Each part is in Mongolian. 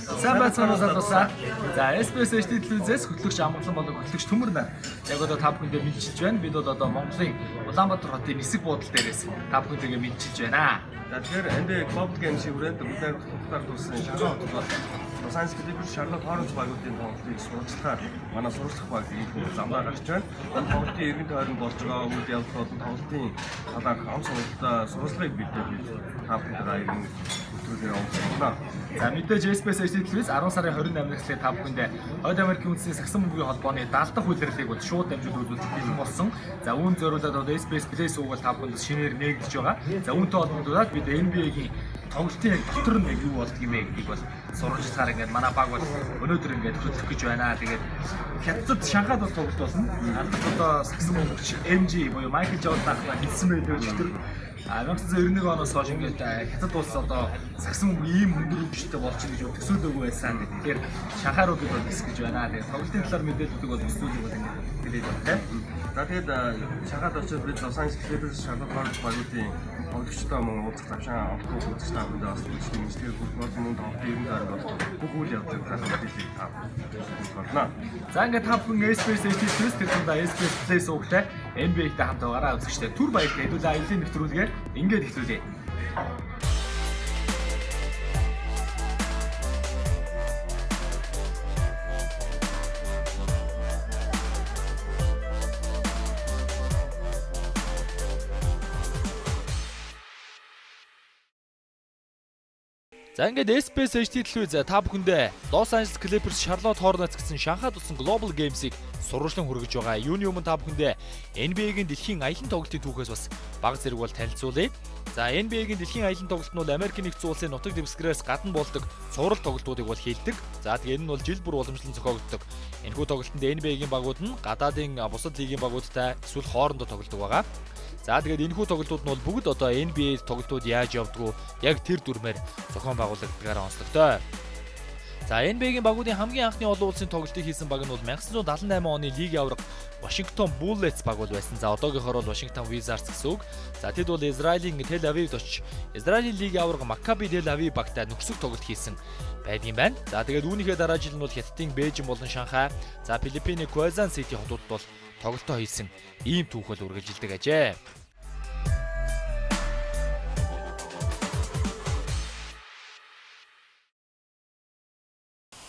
Сайн байцгаана уу залуусаа. За SBS HD телевизээс хөтлөгч Амгалан болон хөтлөгч Төмөр нар яг одоо та бүхэндээ мэдчилж байна. Бид бол одоо Монголын Улаанбаатар хотын нисэх буудал дээрээс та бүхэнтэйгээ мэдчилж байна. За тэгэхээр NBA Global Games-ийн хүрээнд бүгд найрамдах хотоор дууссан Шанхай хотод бол Los Angeles Clippers, Charlotte Hornets багуудын тоглолтыг сурвалжлахаар манай сурвалжлах баг ийм замдаа гарч байна. Энэ тоглолтын эргэн тойронд болж байгаа үйл явдал болон тоглолтын талаарх он сонирхолтой сурвалжлагыг бид та бүхэнтэйгээ иргэн нэвтрүүлгээр явуулсан. За мэдээж SBS HD телевиз 10 сарын 28-нд эхлээд та бүхэндээ Хойд Америкийн үндэсний сагсан бөмбөгийн холбооны 70 дахь улирлыг бол шууд дамжуулан үзүүлэх бэлэн болсон. За үүн зориулаад бол SBS Play сувг бол та бүхэнд шинээр нээгдэж байгаа. За үүнтэй холбогдуулаад бид NBA-гийн тоглолтын яг дотор нь яг юу болдго юм бэ гэдгийг бол сурвалжлагаар ингээд манай баг бол өнөөдөр ингээд хөтлөх гэж байна. Тэгээд Хятадд Шанхайд бол тоглолт болно. Хятад одоо сагсан бөмбөгч MJ буюу Майкл Жордан ахна хэлсэн байлээ өчигдөр. А 1991 оноос хойш ингээд Хятад улс одоо сагсан бөмбөг ийм өндөр хөгжилтэй болчих гэж төсөөлөөгүй байсан. Тэгэхээр Шанхай руу бид бол нисэх гэж байна. Тэгээд тоглолтын талаар мэдээллүүдийг бол төсөөлөг бол ингээд хэлээд байна тийм. За тэгээд Шанхайд очиод бид Los Angeles Clippers, Charlotte Hornets багуудын тоглогчтой мөн уулзах завшаан олдох үзэж та бүхэндээ бас мэдлэгээр хүргэх болон мөн тоглолтын эргэн тойронд болж бүх үйл явдлыг мэдээллийг та бүхэнд болно. За ингээд та бүхэн SBS HD Plus тэр дундаа SBS Play сувгтай NBA-тэй хамт байгаараа үзэгчтэй түр баяртай хэдүүлээ аялын нэвтрүүлгээр ингээд эхлүүлье. За ингээд SBS HD телевиз та бүхэндээ Los Angeles Clippers, Charlotte Hornets гэсэн Шанхайд болсон Global Games-ийг сурвалжлан хүргэж байгаа. Юуны өмнө та бүхэндээ NBA-гийн дэлхийн аялан тоглолтын түүхээс бас баг зэрэг бол танилцуулъя. За NBA-гийн дэлхийн аялан тоглолт нь бол Америкийн нэгдсэн улсын нутаг дэвсгэрээс гадна болдог цуврал тоглолтуудыг бол хийлдэг. За тэгээ энэ нь бол жил бүр уламжлан зохиогддог. Энэхүү тоглолтод NBA-гийн багууд нь гадаадын бусад лигийн багуудтай эсвэл хоорондоо тоглодог байгаа. За тэгээд энэхүү тоглолтууд нь бол бүгд одоо NBA тоглолтууд яаж явдгүү яг тэр дүрмээр зохион байгуулагдгаараа онцлогтой. За NBA-гийн багуудын хамгийн анхны олон улсын тоглолтыг хийсэн баг нь бол 1978 оны лигийн аварга Washington Bullets баг бол байсан. За одоогийнхоор бол Washington Wizards гэсэн үг. За тэд бол Израилийн Tel Aviv-д очиж Израилийн лигийн аварга Maccabi Tel Aviv багтай нөхсөх тоглолт хийсэн байдгийн байна. За тэгээд үүнийхээ дараа жил нь бол Хятадын Бээжин болон Шанхай, за Филиппиний Quezon City хотуудад бол тоглолтоо хийсэн ийм түүх бол үргэлжилдэг ажээ.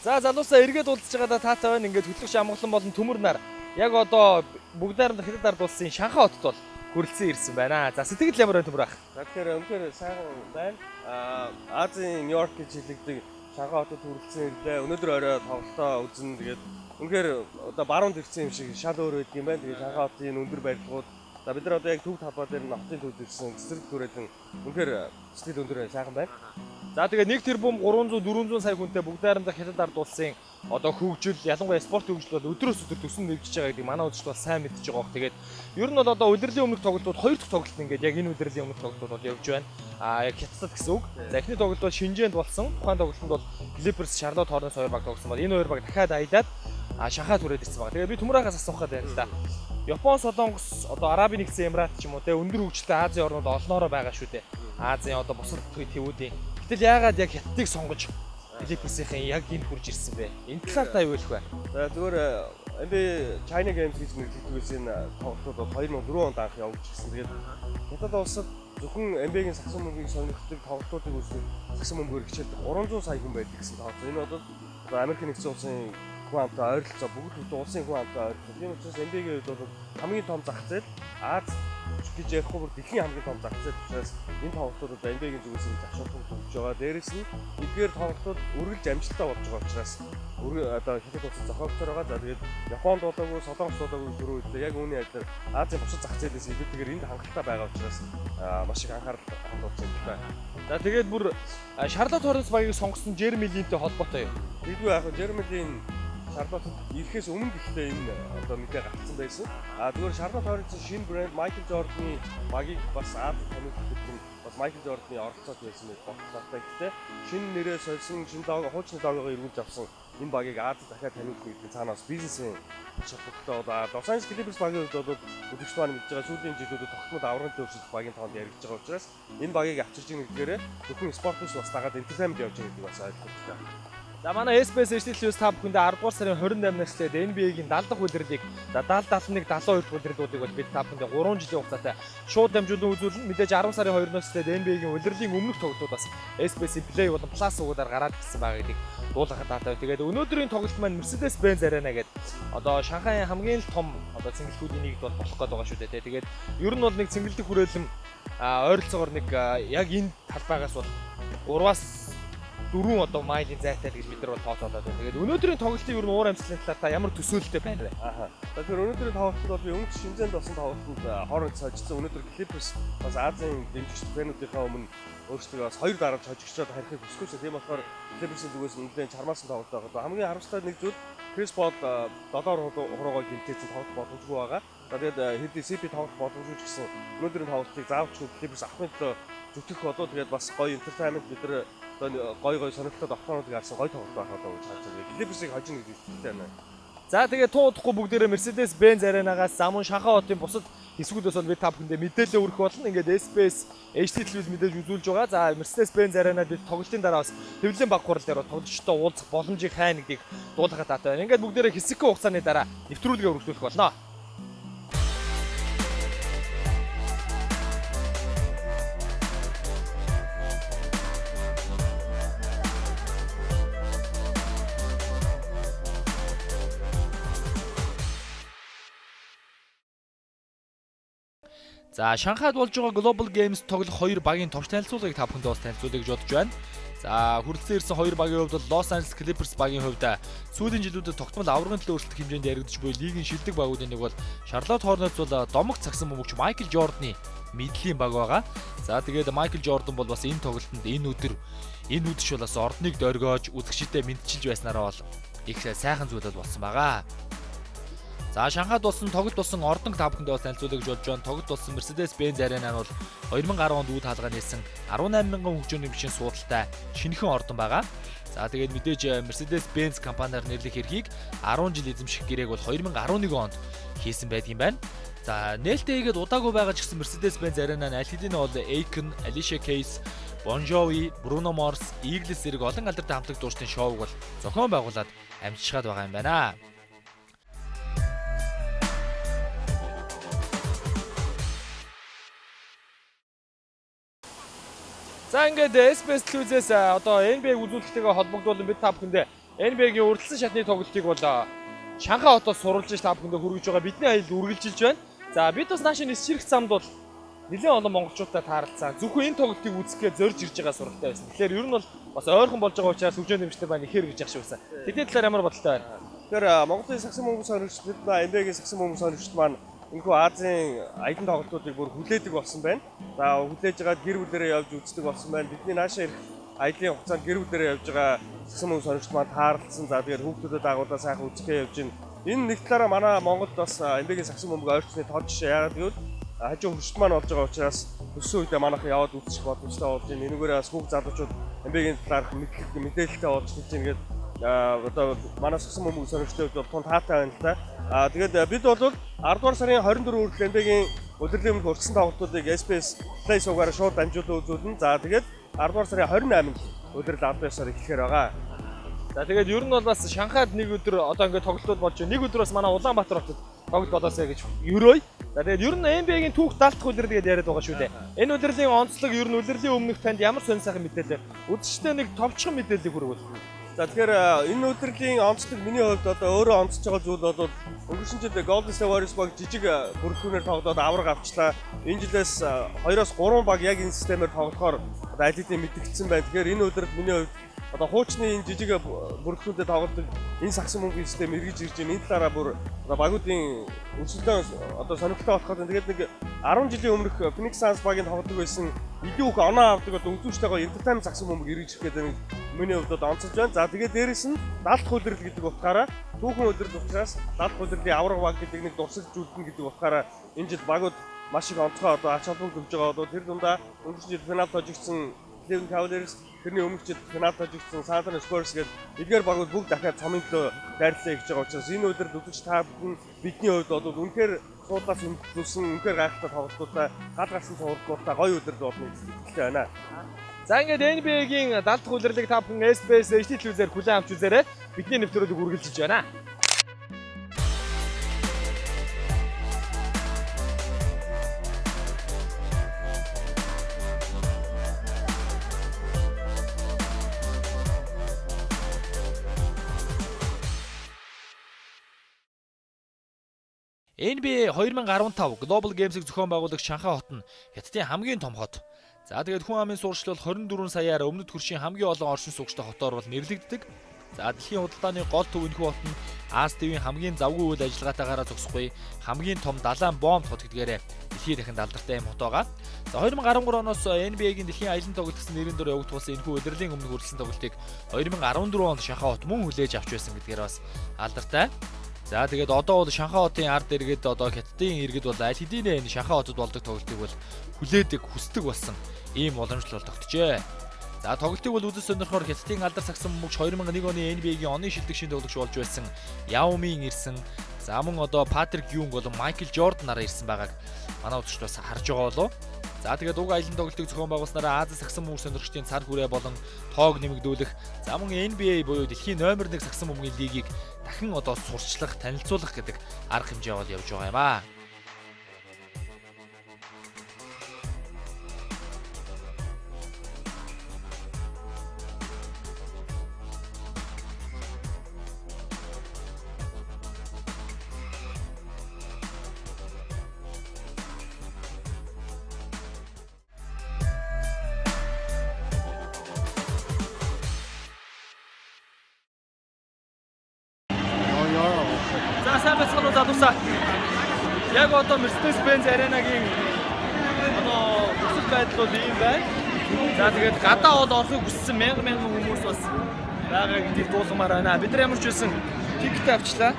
За залуусаа эргээд уулзж байгаадаа таатай байна. Ингээд хөтлөгч Амгалан болон Төмөр нар яг одоо бүгд найрамдах Хятад ард улсын Шанхай хотод бол хүрэлцэн ирсэн байна. За сэтгэл ямар байна Төмөр ах? За тэгэхээр үнэхээр сайхан байна. Азийн Нью-Йорк гэж хэлэгдэг Шанхай хотод хүрэлцэн ирлээ. Өнөөдөр орой тоглолтоо үзнэ. Тэгээд үнэхээр одоо баруунд ирсэн юм шиг шал өөр байдаг юм байна. Тэгээд Шанхай хотын өндөр барилгууд. За бид нар одоо яг төв талбай дээр нь хотын төвд ирсэн. Цэцэрлэг түрээлэн үнэхээр сэтгэл өндөр байна. Сайхан байна. За тэгээ 1 тэрбум 300 400 сая хүнтэй бүгд найрамдах Хятад ард улсын одоо хөгжил, ялангуяа спорт хөгжил бол өдрөөс өдөр төсөн нэвжиж байгаа гэдгийг манай үзэгчд бол сайн мэдж байгаа бох. Тэгээд ер нь бол одоо улирлын өмнөх тоглолтууд хоёр дахь тоглолт нь ингээд яг энэ улирлын өмнөх тоглолтууд бол явж байна. А яг Хятадд гэсэн үг. За эхний тоглолт бол Шинжээнд болсон. Тухайн тоглолтод бол Clippers, Charlotte Hornets хоёр баг тоглосон бол энэ хоёр баг дахиад аялаад Шанхай түрээд ирсэн баг. Тэгээ би Төмөр ахаас асуух гээд байна л да. Япон, Солонгос, одоо Арабын нэгдсэн Эмират ч юм уу те өндөр хөгжилтэй Азийн орнууд олноороо байгаа шүү дээ. Азийн одоо бусад твүүдийн. Гэтэл яагаад яг Хятадыг сонгож Clippers-ийн яг энд хурж ирсэн бэ? Энэ талаар та юу хэлэх вэ? За зүгээр NBA China Games гэж нэрлэгддэг байсан энэ тоглолтууд бол 2004 онд анх явагдчихсан. Тэгээд Хятад улсад зөвхөн NBA-гийн сагсан бөмбөгийг сонирхдаг тоглолтуудыг үздэг сагсан бөмбөгөөр хичээлдэг 300 сая хүн байдаг гэсэн тооцоо. Энэ бол одоо Америк нэгдсэн улсын хүн амтай ойролцоо бүгд бүтэн улсын хүн амтай ойролцоо. Тийм учраас NBA-гийн хувьд бол хамгийн том зах зээл Аз гэж ярихгүй бүр дэлхийн хамгийн том зах зээл учраас энэ тоглолтууд одоо NBA-гийн зүгээс нь завшаалтан өгч байгаа. Дээрээс нь эдгээр тоглолтууд үргэлж амжилттай болж байгаа учраас одоо Хятад улсад зохиогдсоор байгаа. За тэгээд Японд болоогүй, Солонгос болоогүй түрүү үед яг үүний адилаар Азийн бусад зах зээлээс илүүтэйгээр энд хангалттай байгаа учраас маш их анхаарал хандуулж байна. За тэгээд бүр Charlotte Hornets багийг сонгосон Jeremy Lin-тэй холбоотой юу? Тэгдэггүй яг Jeremy Lin Charlotte-д ирэхээс өмнө гэхдээ энэ одоо мэдээ гарцсан байсан. А зүгээр Charlotte Hornets-ийн шинэ брэнд Michael Jordan-ы багийг бас Азад таниулах гэдэг нь бас Michael Jordan-ы оролцоод байсан гэж бодлоотой. Гэхдээ шинэ нэрээ сольсон, шинэ лого, хуучны логогоо эргүүлж авсан энэ багийг Азад дахиад таниулах гэдэг нь цаанаас бизнесийн шалгалттай одоо Los Angeles Clippers багийн хувьд бол үзэгч маань мэдж байгаа сүүлийн жилүүдэд тогтмол аврагын төвшөлт багийн тоонд яригдж байгаа учраас энэ багийг авчирч ийн гэдгээрээ зөвхөн спорт биш бас дагаад entertainment явж байгаа гэдгийг бас ойлгох хэрэгтэй. За манай SBS HD News та бүхэндээ 10 дугаар сарын 28-наас эхлээд NBA-гийн 70 дахь улирлыг за 70, 71, 72 дахь улирлуудыг бол бид та бүхэндээ 3 жилийн хугацаатай шууд дамжуулан үзүүлнэ. Мэдээж 10 сарын 2-наас эхлээд NBA-гийн улирлын өмнөх тоглолтууд бас SBS-ийн Play болон Plus сувгаар гараад ирсэн байгаа гэдгийг дуулгахад таатай. Тэгээд өнөөдрийн тоглолт маань Mercedes-Benz Arena гэдэг одоо Шанхайн хамгийн л том одоо цэнгэлтүүдийн нэгд бол болох гээд байгаа шүү дээ. Тэгээд ер нь бол нэг цэнгэлдэх хүрээлэм ойролцоогоор нэг яг энэ талбайгаас бол 3-аас 4 одоо майлын зайтай л гэж бид нар бол тооцоолоод байна. Тэгээд өнөөдрийн тоглолтын ер нь уур амьсгалын талаар та ямар төсөөлөлтэй байна вэ? Аха. Тэгэхээр өнөөдрийн тоглолтод бол би өмнөх Шинзэнд болсон тоглолтод Hornets хожигдсон. Өнөөдөр Clippers бас Азийн дэмжигч фэнүүдийнхээ өмнө өөрсдөө бас хоёр дарамт хожигчоод харихыг хүсэхгүй шээ. Тийм болохоор Clippers-ийн зүгээс нэлээд чармаасан тоглолт байгаа. Хамгийн харамсалтай нэг зүйл Chris Paul 7 хуруугаа гинтээсэн тоглолт боломжгүй байгаа. За тэгээд хэдий CP тоглолт боломжгүй ч гэсэн өнөөдрийн тоглолтыг заавч Clippers авахын төлөө зүтгэх болоо тэгээд бас гоё entertainment бид нар одоо гоё гоё сонирхолтой тогтоонуудыг харсан гоё тоглолт байх болоо гэж харж байна. Clippers-ийг хожино гэж итгэлтэй байна. За тэгээд тун удахгүй бүгдээрээ Mercedes-Benz Arena-гаас замун Шанхай хотын бусад хэсгүүдээс бол бид та бүхэндээ мэдээлэл өгөх болно. Ингээд SBS HD телевиз мэдээж үзүүлж байгаа. За Mercedes-Benz Arena бид тоглолтын дараа бас хэвлэлийн баг хурал дээр тоглогчтой уулзах боломжийг хайна гэдгийг дуулгахад таатай байна. Ингээд бүгдээрээ хэсэгхэн хугацааны дараа нэвтрүүлгээ өргөжлүүлэх болно. За Шанхайд болж байгаа Global Games тоглох хоёр багийн товч танилцуулгыг та бүхэндээ бас танилцуулъя гэж бодож байна. За хүрэлцэн ирсэн хоёр багийн хувьд бол Los Angeles Clippers багийн хувьд сүүлийн жилүүдэд тогтмол аваргын төлөө өрсөлдөх хэмжээнд яригдж буй лигийн шилдэг багуудын нэг бол Charlotte Hornets бол домог цагсан бөмбөгч Майкл Жорданы мэдлийн баг байгаа. За тэгээд Майкл Жордан бол бас энэ тоглолтод энэ өдөр энэ үдш бол бас ордныг дөргиож үзэгчдэд мэдчилж байснараа бол их сайхан зүйл бол болсон байгаа. За Шанхайд болсон тоглолт болсон ордон та бүхэндээ бас танилцуулъя гэж бодож байна. Тоглолт болсон Mercedes-Benz Arena нь бол 2010 онд үд хаалгаа нээсэн 18,000 хөгжөөний бичгийн суудалтай шинэхэн ордон байгаа. За тэгээд мэдээж Mercedes-Benz компаниар нэрлэх эрхийг 10 жил эзэмших гэрээг бол 2011 онд хийсэн байдгийн байна. За нээлттэй хийгээд удаагүй байгаа ч гэсэн Mercedes-Benz Arena нь аль хэдийн бол Akon, Alicia Keys, Bon Jovi, Bruno Mars, Eagles зэрэг олон алдартай хамтлаг дуучдын шоуг бол зохион байгуулад амжичгаад байгаа юм байна. За ингээд SBS телевизээс одоо NBA үзүүлэлттэйгээ холбогдуулан бид та бүхэндээ NBA-гийн урьдчилан шатны тоглолтыг бол Шанхай хотоос сурвалжиж та бүхэндээ хүргэж байгаа. Бидний аялал үргэлжилж байна. За бид бас наашийн нисчирх замд бол нэлээд олон монголчуудтай таарлцсан. Зөвхөн энэ тоглолтыг үзэхгээ зорж ирж байгаа суралтай байсан. Тэгэхээр ер нь бол бас ойрхон болж байгаа учраас хөгжөөн дэмжтэй маань ихээр гэж яах шиг байсан. Тэдний талаар ямар бодолтой байна? Тэгэхээр Монголын сагсан бөмбөг сонирхчид бид NBA-гийн сагсан бөмбөг сонирхчид маань энэхүү Азийн аялан тоглолтуудыг бүр хүлээдэг болсон байна. За хүлээж байгаад гэр бүлээрээ явж үздэг болсон байна. Бидний наашаа ирэх аялын хугацаанд гэр бүлээрээ явж байгаа сагсан бөмбөг сонирхчид маань таарлцсан. За тэгээд хүүхдүүдэд дагуулаа сайхан үзэхээ явж байна. Энэ нэг талаараа манай Монголд бас NBA-гийн сагсан бөмбөг ойрцсны тод жишээ. Яагаад гэвэл хажуу хөршид маань болж байгаа учраас өссөн үедээ манайхан яваад үзчих боломжтой болж байна. Энүүгээрээ бас хүүхд залуучууд NBA-гийн талаарх мэдлэг мэдээлэлтэй болж хэлж байна гэдэг одоо манай сагсан бөмбөг сонирхчдын хувьд бол тун таатай байна л да. Тэгээд бид бол 10 дугаар сарын 24 хүртэл NBA-гийн улирлын өмнөх урьдчилан тоглолтуудыг SBS Play сувгаар шууд дамжуулан үзүүлнэ. За тэгээд 10 дугаар сарын 28-нд улирал албан ёсоор эхлэхээр байгаа. За тэгээд ер нь бол бас Шанхайд нэг өдөр одоо ингээд тоглолтууд болж байна. Нэг өдөр бас манай Улаанбаатар хотод тоглолт болоосай гэж ерөөе. За тэгээд ер нь NBA-гийн түүх 70 дахь улирал гэдээ яриад байгаа шүү дээ. Энэ улирлын онцлог ер нь улирлын өмнөх танд ямар сонь сайхан мэдээлэл үзэгчтэй нэг товчхон мэдээллийг хүргүүл. За тэгэхээр энэ улирлын онцлог миний хувьд одоо өөрөө онцлж байгаа зүйл бол өнгөрсөн жил Golden State Warriors баг жижиг бүрэлдэхүүнээр тоглоод авраг авчлаа. Энэ жилээс 2-оос 3 баг яг энэ системээр тоглохоор одоо аль хэдийн мэдэгдсэн байна. Тэгэхээр энэ улирал миний хувьд одоо хуучны энэ жижиг бүрэлдэхүүнтэй тоглодог энэ сагсан бөмбөгийн систем эргэж ирж байна. Энэ талаараа бүр одоо багуудын өрсөлдөөн одоо сонирхолтой болох гэдэг. Тэгээд нэг 10 жилийн өмнөх Phoenix Suns багийн тоглодог байсан илүү их оноо авдаг одоо үзүүштэйгээ entertainment сагсан бөмбөг эргэж ирэх гэдэг нэг миний хувьд одоо онцолж байна. За тэгээд дээрэс нь 70 дахь улирал гэдэг утгаараа түүхэн улирал учраас 70 дахь улирлын авраг баг гэдэг нэг дурсагжүүлдэнэ гэдэг утгаараа энэ жил багууд маш их онцгой одоо ач холбогдол өгж байгаа. Одоо тэр дундаа өнгөрсөн жил финалд хожигдсан Cleveland Cavaliers, тэрний өмнөх жил финалд хожигдсан San Antonio Spurs гэдэг эдгээр багууд бүгд дахиад цомын төлөө дайрлаа хийж байгаа учраас энэ улирал үзэгч та бүхэн бидний хувьд бол үнэхээр суудлаас өндөрлсөн үнэхээр гайхалтай тоглолтуудаа гал гарсан цувралуудаа гоё улирал болно гэж итгэлтэй байна. За ингээд NBA-гийн 70 дахь улирлыг та бүхэн SBS HD телевизээр хүлээн авч үзээрэй. Бидний нэвтрүүлэг үргэлжилж байна. NBA 2015 Global Games-ийг зохион байгуулагч Шанхай хот нь Хятадын хамгийн том хот. За тэгээд хүн амын сурчлал 24 саяар өмнөд хөршийн хамгийн олон оршин суугчтай хотоор бол нэрлэгддэг. За дэлхийн худалдааны гол төв энэхүү хот нь Аз тивийн хамгийн завгүй үйл ажиллагаатайгаараа зогсохгүй хамгийн том далайн бомб хот гэдгээрээ дэлхийд дахин алдартай юм хот байгаа. За 2013 оноос NBA-гийн дэлхийн аялан тоглолт гэсэн нэрийн дор явагдах болсон энэхүү улирлын өмнөх үргэлжлэн тоглолтыг 2014 онд Шанхай хот мөн хүлээж авч байсан гэдгээр бас алдартай. За тэгээд одоо бол Шанхай хотын ард иргэд одоо Хятадын иргэд бол аль хэдийн энэ Шанхай хотод болдог тоглолтыг бол хүлээдэг, хүсдэг болсон ийм уламжлал тогтжээ. За тоглолтыг бол үзэж сонирхоор Хятадын алдар сагсан бөмбөгч 2001 оны NBA-гийн оны шилдэг шин тоглогч болж байсан Яо Мин ирсэн. За мөн одоо Патрик Юнг болон Майкл Жордан нараа ирсэн байгааг манай үзэгчд бас харж байгаа болов. За тэгээд уг аялан тоглолтыг зохион байгуулснараа Ази сагсан бөмбөг сонирхчдын цар хүрээ болон тоог нэмэгдүүлэх, за мөн NBA буюу дэлхийн номер 1 сагсан бөмбөгийн лигийг дахин одоо сурчлах, танилцуулах гэдэг арга хэмжээ бол явж байгаа юм аа. За сайн байцгаана уу залуусаа. Яг одоо Mercedes-Benz Arena-гийн одоо нөхцөл байдал бол ийм байна. За тэгээд гадаа бол орохыг хүссэн мянга мянган хүмүүс бас байгаа гэдгийг дуулгамаар байна. Бид нар ямар ч байсан ticket авчлаа.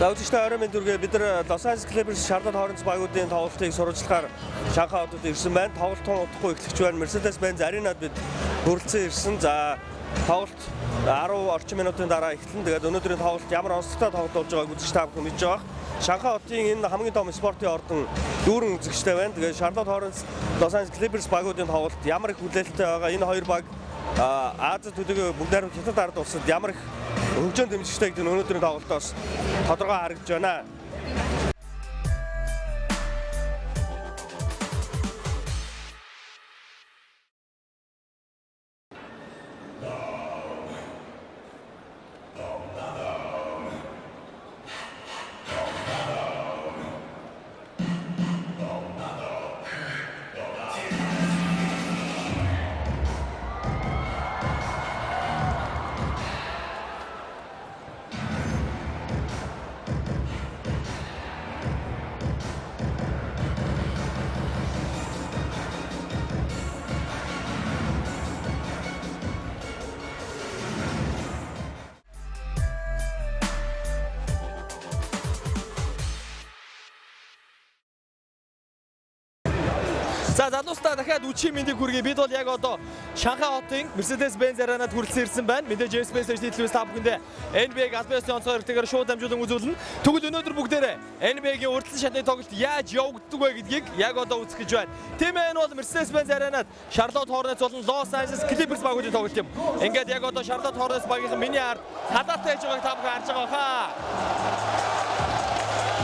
За үзэгчдээ оройн мэнд хүргэе. Бид нар Los Angeles Clippers Charlotte Hornets багуудын тоглолтыг сурвалжлахаар Шанхай хотод ирсэн байна. Тоглолт тун удахгүй эхлэж байна. Mercedes-Benz Arena-д бид хүрэлцэн ирсэн. За тоглолт 10 орчим минутын дараа эхэлнэ. Тэгээд өнөөдрийн тоглолт ямар онцлогтой тоглолт болж байгааг үзэгч та бүхэн мэдж байгаа. Шанхай хотын энэ хамгийн том спортын ордон дүүрэн үзэгчтэй байна. Тэгээд Charlotte Hornets Los Angeles Clippers багуудын тоглолт ямар их хүлээлттэй байгаа. Энэ хоёр баг Ази төдийгүй бүгд найрамд Хятад ард улсад ямар их хөгжөөн дэмжигчтэй гэдэг нь өнөөдрийн тоглолтоос тодорхой харагдж байна. За залуустаа дахиад үчи мэндийг хүргэе. Бид бол яг одоо Шанхай хотын Mercedes-Benz Arena-д хүрэлцэн ирсэн байна. Мэдээж SBS HD телевиз та бүхэндээ NBA-г албан ёсны онцгой хэрэгтэйгээр шууд дамжуулан үзүүлнэ. Тэгвэл өнөөдөр бүгдээрээ NBA-гийн урьдчилан шатны тоглолт яаж явагддаг вэ гэдгийг яг одоо үзэх гэж байна. Тийм ээ, энэ бол Mercedes-Benz Arena-д Charlotte Hornets болон Los Angeles Clippers багуудын тоглолт юм. Ингээд яг одоо Charlotte Hornets багийнхан миний ард халаатай хийж байгааг та бүхэн харж байгаа хаа.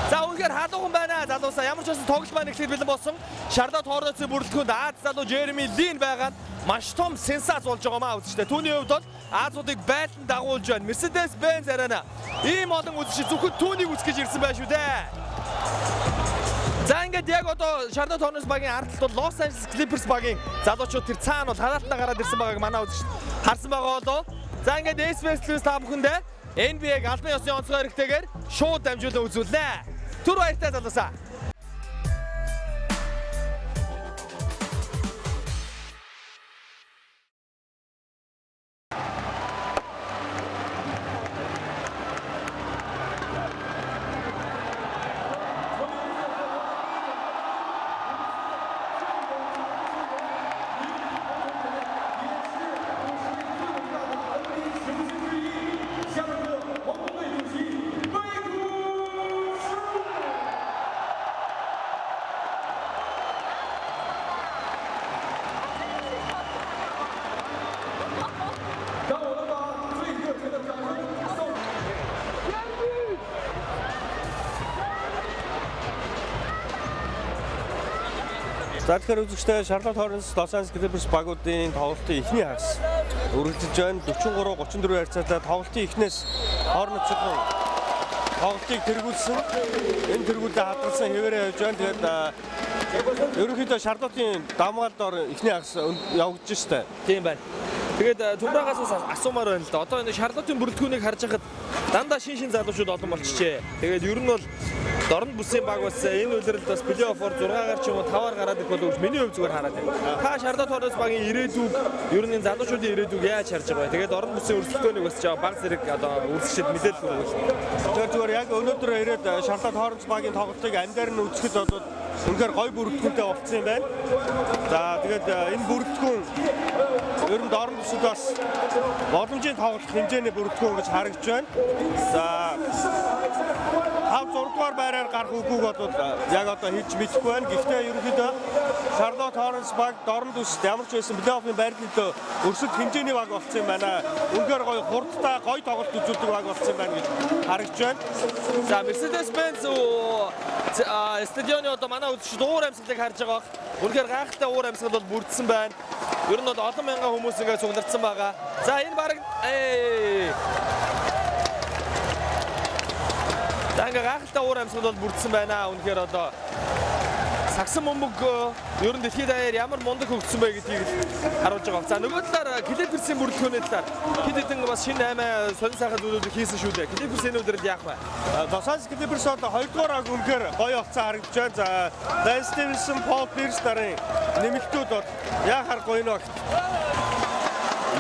За үнэхээр халуухан байна залуусаа. Ямар ч байсан тоглолт маань эхлэхэд бэлэн болсон. Charlotte Hornets-ийн бүрэлдэхүүнд Аз залуу Jeremy Lin байгаа нь маш том сенсац болж байгаа маа үзэгчдээ. Түүний хувьд бол Азуудыг байлдан дагуулж байна. Mercedes-Benz Arena ийм олон үзэгч зөвхөн түүнийг үзэх гэж ирсэн байх шүү дээ. За ингээд яг одоо Charlotte Hornets багийн ард талд бол Los Angeles Clippers багийн залуучууд тэр цаана бол хараалтаа гараад ирсэн байгааг манай үзэгч харсан байгаа болоо. За ингээд SBS News та бүхэндээ NBA-г албан ёсны онцгой хэрэгтэйгээр шууд дамжуулан үзүүлнэ. Түр баяртай залуусаа. За, тэгэхээр үзэгчдээ, Charlotte Hornets, Los Angeles Clippers багуудын тоглолтын эхний хагас үргэлжилж байна. 43 34 харьцаатай тоглолтын эхнээс Hornets-ын тоглолтыг тэргүүлсэн. Энэ тэргүүлдээ хадгалсан хэвээрээ явж байна. Тэгээд ерөнхийдөө Charlotte-ын давмгаалд ор эхний хагас явагдаж штэ. Тийм байна. Тэгээд Түмраагаас бас асуумаар байна л да. Одоо энэ Шарлотын бүрэлдэхүүнийг харж байхад дандаа шин шин залуучууд олон болчихжээ. Тэгээд ер нь бол дорн бүсийн баг бас энэ улиралд бас плей-оффоор 6-гаар ч юм уу 5-аар гараад ирэх болов уу гэж миний хувь зүгээр хараад байна. Та Шарлот Хорнетс багийн ирээдүг, ер нь энэ залуучуудын ирээдүг яаж харж байгаа вэ? Тэгээд дорн бүсийн өрсөлдөөнийг бас жаа баг зэрэг одоо үрсчэд мэдээлэл хүргүүл. Тэгэхээр зүгээр яг өнөөдөр ирээд Шарлот Хорнетс багийн тоглолтыг амьдаар нь үзэхэд бол үнэхээр гоё бүрэлдэхүүнтэй болцсон юм байна. За, тэгээд энэ бүрэлдэхүүн ер нь дорн бүсэд бас боломжийн тоглох хэмжээний бүрэлдэхүүн гэж харагдж байна. За, 5 6 дугаар байраар гарах үгүйг бол яг одоо хэлж мэдэхгүй байна. Гэхдээ ерөнхийдөө Шарлот Хорнетс баг дорн бүсэд ямар ч байсан плей-оффын байрлал төлөө өрсөлдөх хэмжээний баг болсон юм байна. Үнэхээр гоё хурдтай, гоё тоглолт үзүүлдэг баг болсон юм байна гэж харагдж байна. За, Mercedes-Benz стадионы одоо манай үзэгчид уур амьсгалыг харж байгаа бах. Үнэхээр гайхалтай уур амьсгал бол бүрдсэн байна. Ер нь бол олон мянган хүмүүс ингээд цуглардсан байгаа. За, энэ баг. За, ингээд гайхалтай уур амьсгал бол бүрдсэн байна. Үнэхээр одоо сагсан бөмбөг ер нь дэлхийд даяар ямар мундаг хөгжсөн бэ гэдгийг л харуулж байгаа. За, нөгөө талаар Клиперсийн бүрэлдэхүүний талаар хэд хэдэн бас шинэ аймаа сонин сайхан зүйлүүдийг хийсэн шүү дээ. Клиперс энэ өдрөд яах вэ? Los Angeles Clippers бол хоёрдугаар баг үнэхээр гоё болсон харагдаж байна. За, Lance Stephenson, Paul Pierce нарын нэмэлтүүд бол яа харахгүй энэ багт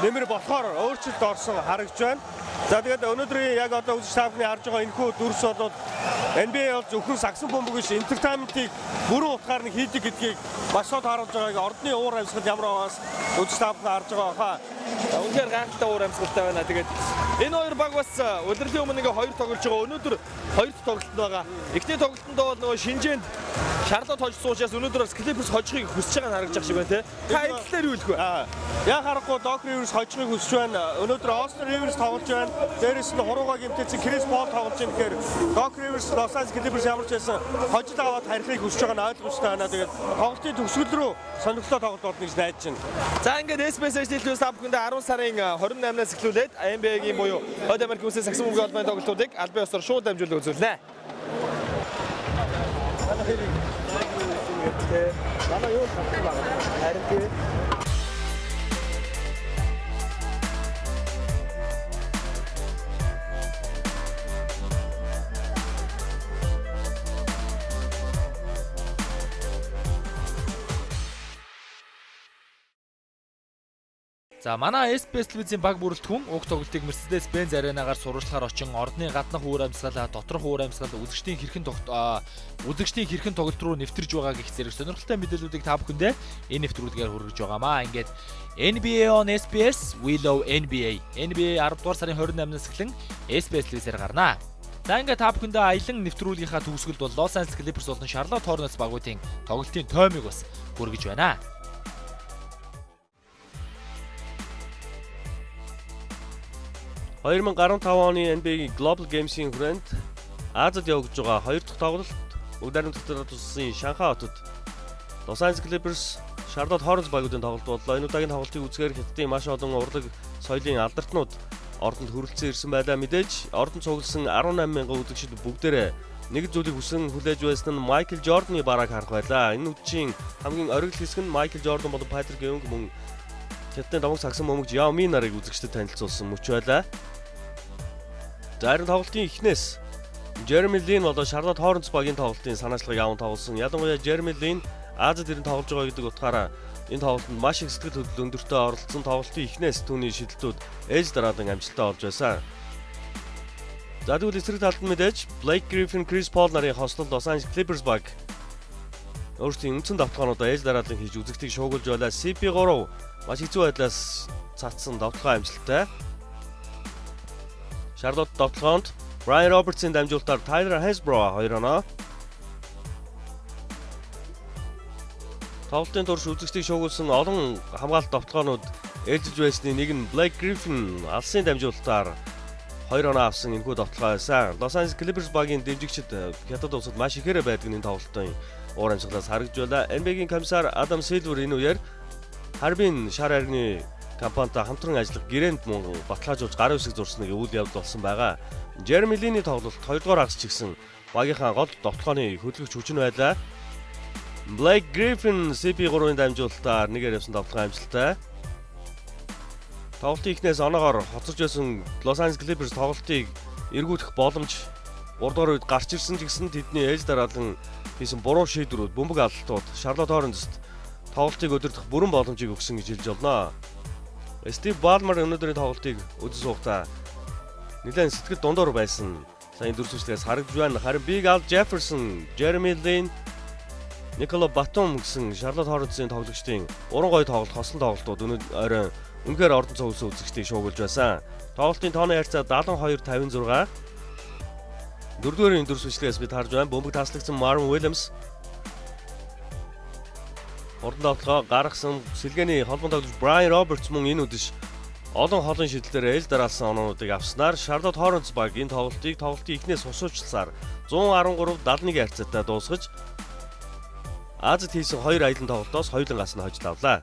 нэмэр болохоор өөрчлөлт орсон харагдаж байна. За, тэгээд өнөөдрийн яг одоо үзэж та бүхний харж байгаа энэхүү дүрс бол NBA бол зөвхөн сагсан бөмбөг биш, entertainment ыг бүрэн утгаар нь хийдэг гэдгийг маш тод харуулж байгааг ордны уур амьсгал ямар байгаас үзэж та бүхэн харж байгаа хаа. Үнэхээр гайхалтай уур амьсгалтай байна. Тэгээд энэ хоёр баг бас улирлын өмнө ингээ хоёр тоглож байгаа. Өнөөдөр хоёр дахь тоглолтод байгаа. Эхний тоглолтод бол нөгөө Шинжээнд Шарлот хожсон учраас өнөөдөр бас Клиперс хожихыг хүсэж байгаа нь харагдаж байгаа шиг байна те. Та энэ талаар юу хэлэх вэ? Яа харахгүй Док Риверс хожихыг хүсэж байна. Өнөөдөр Остин Риверс тоглож байна. Дээрээс нь хуруугаа гэмтээсэн Крис Пол тоглож байна гэхээр Док Риверс Лос Анжелес Клиперс ямар ч байсан хожил аваад харихыг хүсэж байгаа нь ойлгомжтой байна. Тэгээд тоглолтын төгсгөл рүү сонирхолтой тоглолт болно гэж найдаж байна. За, ингээд SBS HD та бүхэндээ 10 сарын 28-наас эхлүүлээд NBA-гийн буюу Хойд Америк үсээ сагсан бөмбөгийн холбооны тоглолтуудыг албан ёсоор шууд дамжуулан үзүүлнэ. Манай юу тоглох байгаа. Харин тий. За, манай SBS телевизийн баг бүрэлдэхүүн уг тоглолтыг Mercedes-Benz Arena-гаар сурвалжлахаар очин ордны гаднах уур амьсгал, доторх уур амьсгал, үзэгчдийн хэрхэн тоглолт руу нэвтэрж байгаа гэх зэрэг сонирхолтой мэдээллүүдийг та бүхэндээ энэ нэвтрүүлгээр хүргэж байгаамаа. Ингээд NBA on SBS, We Love NBA. NBA 10 дугаар сарын 28-наас эхлэн SBS телевизээр гарнаа. За, ингээд та бүхэндээ аялан нэвтрүүлгийнхаа төгсгөлд бол Los Angeles Clippers болон Charlotte Hornets багуудын тоглолтын тоймыг бас хүргэж байна. 2015 оны NBA Global Games-ийн хүрээнд Азад явагдаж байгаа хоёр дахь тоглолт Бүгд найрамдах Хятад улсын Шанхай хотод Los Angeles Clippers, Charlotte Hornets багуудын тоглолт боллоо. Энэ удаагийн тоглолтыг үзэхээр Хятадын маш олон урлаг соёлын алдартнууд ордонд хүрэлцэн ирсэн байлаа. Мэдээж ордонд цугласан 18 мянган үзэгчид бүгдээрээ нэг зүйлийг хүсэн хүлээж байсан нь Майкл Жорданы барааг харах байлаа. Энэ үдчийн хамгийн оргил хэсэг нь Майкл Жордан болон Патрик Юнг мөн Хятадын домог сагсан бөмбөгч Яо Мин нарыг үзэгчдэд танилцуулсан мөч байлаа. За, харин тоглолтын эхнээс Жереми Лин болон Шарлот Хорнетс багийн тоглолтын санаачлагыг аван тоглосон. Ялангуяа Жереми Лин Азад ирэн тоглож байгаа гэдэг утгаараа энэ тоглолтод маш их сэтгэл хөдлөл өндөртэй оролцсон. Тоглолтын эхнээс түүний шидэлтүүд ээж дараалан амжилттай болж байсан. За, тэгвэл эсрэг талд нь мэдээж Блейк Гриффин, Крис Пол нарын хослол Лос Анжелес Клиперс баг өөрсдийн үндсэн давталгаануудаа ээж дараалан хийж үзэгчдийг шуугуулж байлаа. CP3 маш хэцүү байдлаас цацсан давталгаа амжилттай. Шарлот давталгаанд Брайан Робертсын дамжуулалтаар Тайлер Хесбро 2 оноо. Тоглолтын турш үзэгчдийг шуугуулсан олон хамгаалалт давталгаанууд ээлжиж байсны нэг нь Блейк Гриффин алсын дамжуулалтаар 2 оноо авсан энэхүү довтлогоо байсан. Los Angeles Clippers багийн дэмжигчид Хятад улсад маш ихээрээ байдаг энэ тоглолтын уур амьсгалаас харагдж байлаа. NBA-гийн комиссар Адам Силвер энэ үеэр Харбин шар аргины компанитай хамтран ажиллах гэрээнд мөн баталгаажуулж гарын үсэг зурсныг үйл явдал болсон байгаа. Жереми Линий тоглолт 2 дугаар хагас ч гэсэн багийнхаа гол довтлогооны хөдөлгөгч хүч нь байлаа. Blake Griffin CP3-ын дамжуулалтаар нэгээр явсан довтлогоо амжилттай. Тоглолтын эхнээс оноогоор хоцорч байсан Los Angeles Clippers тоглолтыг эргүүлэх боломж 3 дугаар үед гарч ирсэн ч гэсэн тэдний ээж дараалан хийсэн буруу шийдвэрүүд, бөмбөг алдалтууд Charlotte Hornets-т тоглолтыг удирдах бүрэн боломжийг өгсөн гэж хэлж болно. Стив Балмер өнөөдрийн тоглолтыг үзэн суухдаа нэлээд сэтгэл дундуур байсан. Сайн дүр зуршлаас харагдж байна. Харин Big Al Jefferson, Jeremy Lin, Никола Батум гэсэн Charlotte Hornets-ын тоглогчдын уран гоё тоглолт, хослон тоглолтууд өнөө оройн үнэхээр ордон цугласан үзэгчдийг шуугуулж байсан. Тоглолтын тооны харьцаа 72-56. Дөрөвдүгээр дүрс бичлэгээс бид харж байна. Бөмбөг таслагдсан Marvin Williams хурдан довтлогоо гаргасан сэлгээний холбон тоглогч Brian Roberts мөн энэ үдэш олон холын шидэлтээр эл дараалсан оноонуудыг авснаар Charlotte Hornets баг энэ тоглолтыг тоглолтын эхнээс хусуучласаар 113-71 харьцаатай дуусгаж Азид хийсэн хоёр аялан тоглолтоос хоёулангаас нь хожил авлаа.